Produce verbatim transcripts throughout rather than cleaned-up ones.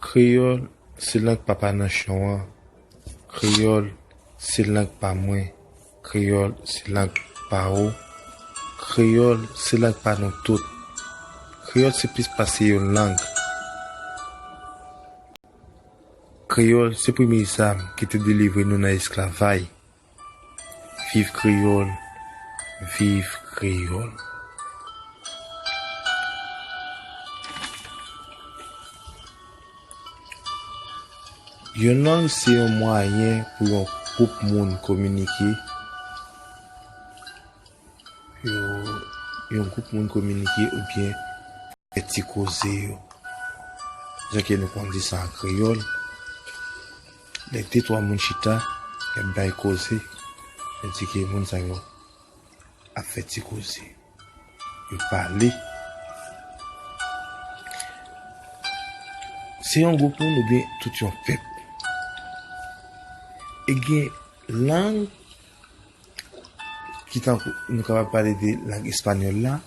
Kreyòl se lang papa nanchon an. Kreyòl se lang pa mwen. Kreyòl se lang pa ou. Kreyòl se lang pa nou tout. Kreyòl se plis pase yon lang. Kreyòl se premye zam ki te delivre nou nan esklavay. Viv kreyòl, viv kreyòl. Yon lang se yon mwayen pou yon gwoup moun kominike. Yo, yon gwoup moun kominike oubyen fè ti koze yo. Jan ke nou konn di sa an kreyòl, lè de twa moun chita, y ap bay koze, yo di ke moun sa yo ap fè ti koze. Yo pale. Se yon gwoup moun oubyen tout yon pèp. E gen lang ki tankou, nou kapab pale de lang espanyòl la,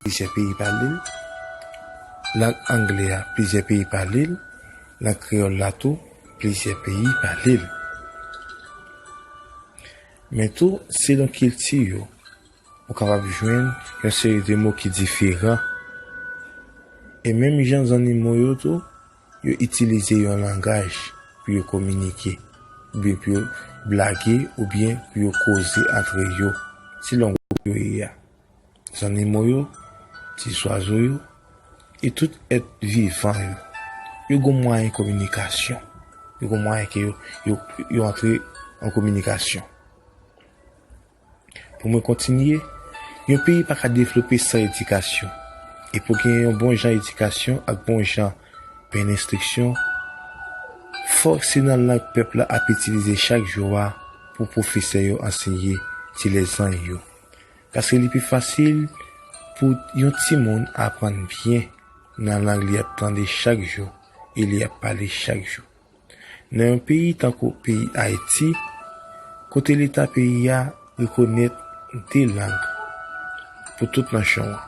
plizyè peyi pale l. Lang anglè a, plizyè peyi pale l. Lang kreyòl la tou, plizyè peyi pale l. Men tou, selon kilti yo, ou kapab jwenn yon seri de mo ki diferan. E menm jan zannimo yo tou, yo itilize yon langaj pou yo kominike, oubyen pou yo blage, oubyen pou yo koze antre yo, selon gwoup yo ye a. Zannimo yo, ti zwazo yo, e tout èt vivan yo, yo gon mwayen kominikasyon. Yo gon mwayen ke yo, yo, yo antre an kominikasyon. Pou mwen kontinye, yon peyi pa ka devlope san edikasyon. E pou gen yon bon jan edikasyon ak bon jan pen enstriksyon, fòk se nan lang pèp la ap itilize chak jou a pou pwofesè yo anseye ti lèzanj yo. Paske li pi fasil pou yon timoun aprann byen nan lang li ap tande chak jou e li ap pale chak jou. Nan yon peyi tankou peyi Ayiti, kote Leta peyi a rekonèt de lang pou tout nanchon an,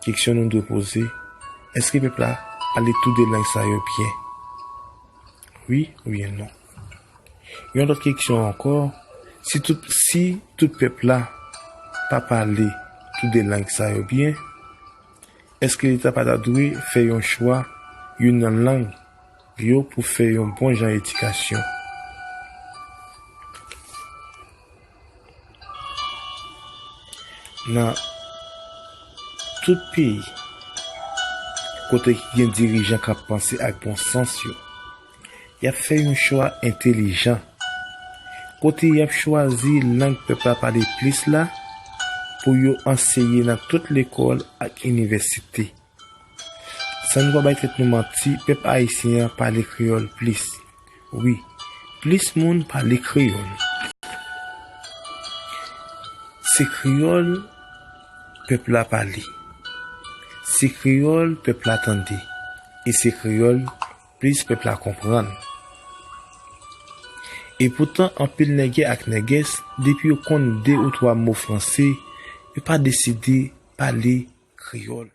kesyon nou dwe poze, èske pèp la pale tou de lang sa yo byen? Wi oubyen non? Yon lòt kesyon ankò, si tout, si tout pèp la pa pale tou de lang sa yo byen, èske Leta pa ta dwe fè yon chwa youn nan lang yo pou fè yon bon jan edikasyon? Nan tout peyi, kote ki gen dirijan k ap panse ak bon sans yo, y ap fè yon chwa entelijan, kote y ap chwazi lang pèp la pale plis la pou yo anseye nan tout lekòl ak inivèsite. San nou pa bay tèt nou manti, pèp ayisyen an pale kreyòl plis. Wi, plis moun pale kreyòl. Se kreyòl pèp la pale. Se kreyòl pèp la tande. E se kreyòl plis pèp la konprann. E poutan, anpil nègè ak nègès, depi yo konn de ou twa mo franse, yo pa deside pale kreyòl.